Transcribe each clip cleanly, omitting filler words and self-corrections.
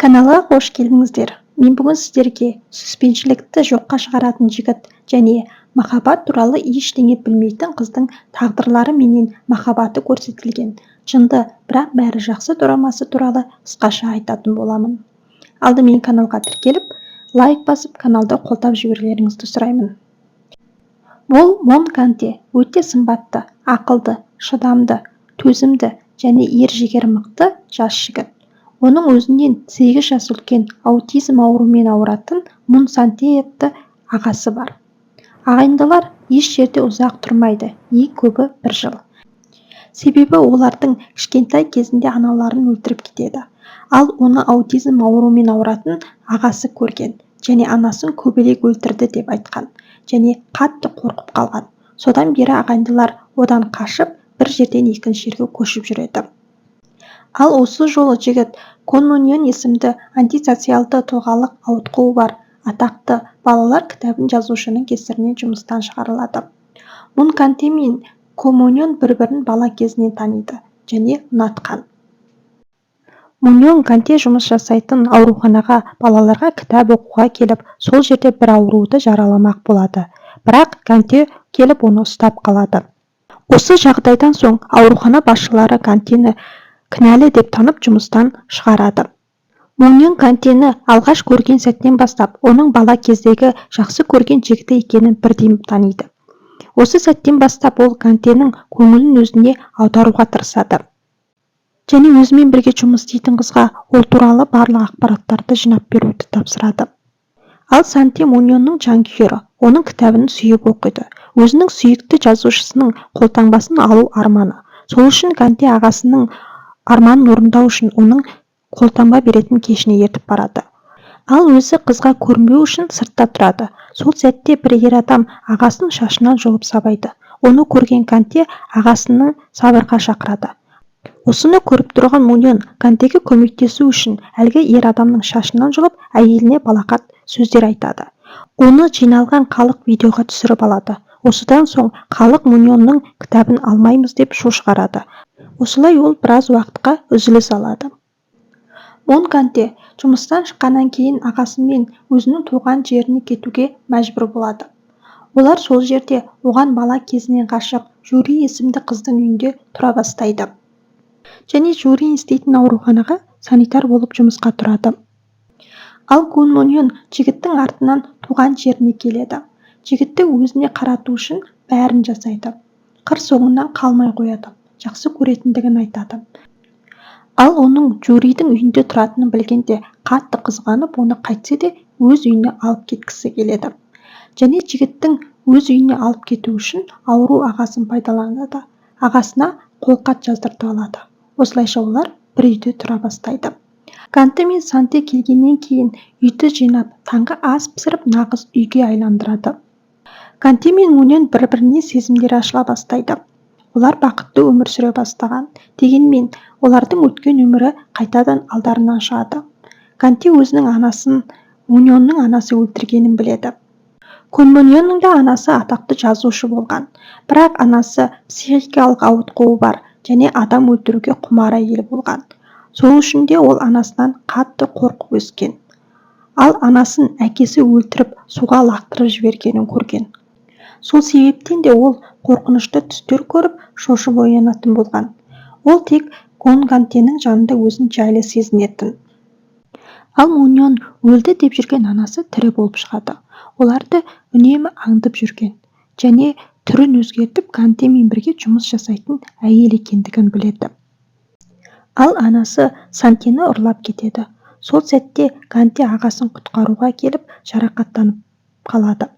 Каналға қош келдіңіздер! Мен бүгін сіздерге сүйіспеншілікті жоққа шығаратын жігіт және махаббат туралы ештеңе білмейтін қыздың тағдырлары менен махаббаты көрсетілген жынды, бірақ бәрі жақсы дорамасы туралы қысқаша айтатын боламын. Алдымен каналға тіркеліп, лайк басып, каналды қолдап жіберулеріңізді сұраймын. Бұл Мон Канте өте сымбатты, ақылды, шыдамды, төзімді және ер-жігері мықты жас жігіт. Оның өзінен 8 жас үлкен, аутизм ауруымен ауыратын Мун Санте атты ағасы бар. Ағайындылар еш жерде ұзақ тұрмайды, ең көбі бір жыл. Себебі олардың кішкентай кезінде аналарын өлтіріп кетеді. Ал оны аутизм ауруымен ауыратын ағасы көрген және анасын көбелек өлтірді деп айтқан және қатты қорқып қалған. Содан бері ағайындылар одан қашып, бір жерден екінші жерге көшіп жүреді. Ал осы жолы жігіт Кон Муньон есімді антисоциалды тұлғалық ауытқуы бар атақты балалар кітабын жазушының кесірінен жұмыстан шығарылады. Мун Канте мен Ко Муньон бір-бірін бала кезінен таниды және ұнатқан. Муньон Канте жұмыс жасайтын ауруханаға балаларға кітап оқуға келіп, сол жерде бір ауруды жараламақ болады. Бірақ Канте келіп оны ұстап қалады. Осы жағдайдан соң аурухана басшылары Кантені кінәлі деп танып, жұмыстан шығарады. Муньон Кантені алғаш көрген сәттен бастап оның бала кездегі жақсы көрген жігіті екенін бірден таниды. Осы сәттен бастап ол Кантенің көңілін өзіне аударуға тырысады. Және өзімен бірге жұмыс істейтін қызға ол туралы барлық ақпараттарды жинап беруді тапсырады. Ал Санте Муньонның жанкүйері, оның кітабын сүйіп оқиды. Өзінің сүйікті жазушысының қолтаңбасын алу арманы. Сол үшін Канте ағасының арманын орындау үшін оның қолтаңба беретін кешіне ертіп барады. Ал өзі қызға көрінбеу үшін сыртта тұрады. Сол сәтте бір ер адам ағасын шашынан жұлып сабайды. Оны көрген Канте ағасыны сабырға шақырады. Осыны көріп тұрған Муньон Кантеге көмектесу үшін әлгі ер адамның шашынан жұлып, әйеліне балағат сөздер айтады. Оны жиналған халық видеоға түсіріп алады. Осыдан соң халық Муньонның кітабын алмаймыз деп шу шығарады. Осылай ол біраз уақытқа үзіліс алады. Мон Канте жұмыстан шыққаннан кейін ағасымен өзінің туған жеріне кетуге мәжбүр болады. Олар сол жерде оған бала кезінен ғашық Жюри есімді қыздың үйінде тұра бастайды. Және Жюри істейтін ауруханаға санитар болып жұмысқа тұрады. Ал Кун Муньон жігіттің артынан туған жеріне келеді. Жігітті өзіне қарату үшін бәрін жасайды. Қыр соңынан қалмай қояды, жақсы көретіндігін айтады. Ал оның Жюридің үйінде тұратынын білгенде қатты қызғанып, оны қайтсе де өз үйіне алып кеткісі келеді. Және жігіттің өз үйіне алып кету үшін ауру ағасын пайдаланады. Ағасына қолхат жаздыртып алады. Осылайша олар бір үйде тұра бастайды. Канте мен Санте келгеннен кейін үйді жинап, таңғы ас пісіріп, нағыз үйге айландырады. Канте мен Муньон бір-біріне сезімдері ашыла бастайды. Олар бақытты өмір сүре бастаған. Дегенмен олардың өткен өмірі қайтадан алдарынан шығады. Канте өзінің анасын Муньонның анасы өлтіргенін біледі. Кон Муньонның да анасы атақты жазушы болған. Бірақ анасы психикалық ауытқуы бар және адам өлтіруге құмар әйел болған. Сол үшін де ол анасынан қатты қорқып өскен. Ал анасын әкесі өлтіріп, суға лақтырып жібергенін көрген. Сол себептен де ол қорқынышты түстер көріп, шошып оянатын болған. Ол тек Кон Кантенің жанында өзін жайлы сезінетін. Ал Муньон өлді деп жүрген анасы тірі болып шығады. Оларды үнемі аңдып жүрген және түрін өзгертіп, Кантемен бірге жұмыс жасайтын әйел екендігін біледі. Ал анасы Сантені ұрлап кетеді. Сол сәтте Канте ағасын құтқаруға келіп, жарақаттанып қалады.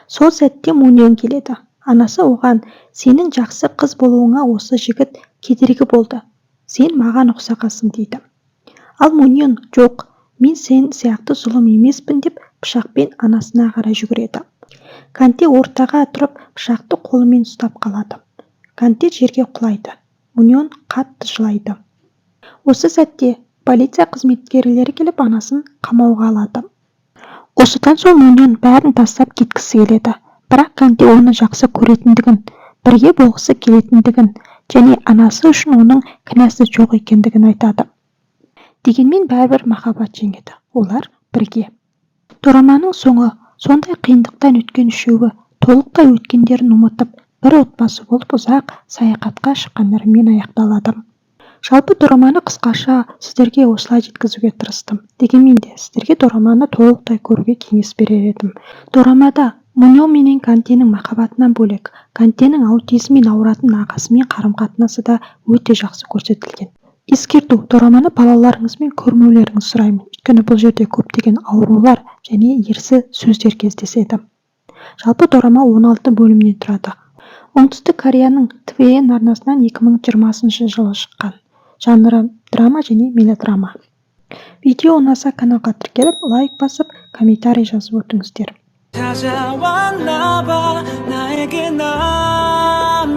Сол сәтте Муньон келеді. Анасы оған: «Сенің жақсы қыз болуыңа осы жігіт кедергі болды. Сен маған ұқсағансың», – дейді. Ал Муньон: «Жоқ, мен сен сияқты зұлым емеспін», – деп пышақпен анасына қарай жүгіреді. Канте ортаға тұрып, пышақты қолымен ұстап қалады. Канте жерге құлайды. Муньон қатты жылайды. Осы сәтте полиция қызметкерлері келіп, анасын қамауға алады. Осыдан соң Муньон бәрін тастап кеткісі келеді. Бірақ Канте оны жақсы көретіндігін, бірге болғысы келетіндігін және анасы үшін оның кінәсі жоқ екендігін айтады. Дегенмен бәрібір махаббат жеңеді, олар бірге. Дораманың соңы сондай қиындықтан өткен үшеуі толықтай өткендерін ұмытып, бір отбасы болып ұзақ саяхатқа шыққандарымен аяқталады. Жалпы, дораманы қысқаша сіздерге осылай жеткізуге тырыстым. Дегенмен де сіздерге дораманы толықтай көруге кеңес берер едім. Дорамада Муньо менен Кантенің махаббатынан бөлек, Кантенің аутизммен ауыратын ағасымен қарым-қатынасы да өте жақсы көрсетілген. Ескерту: дораманы балаларыңызбен көрмеулеріңізді сұраймын, өйткені бұл жерде көптеген аурулар және ерсі сөздер кездеседі. Жалпы, дорама 16 бөлімнен тұрады. Оңтүстік Кореяның ТВН арнасынан 2020 жылы шыққан. Жанры драма және мелодрама. Видео ұнаса, каналға тіркеліп, лайк басып, комментарий жазып өтіңіздер. 찾아왔나 봐. 나에게 남겨진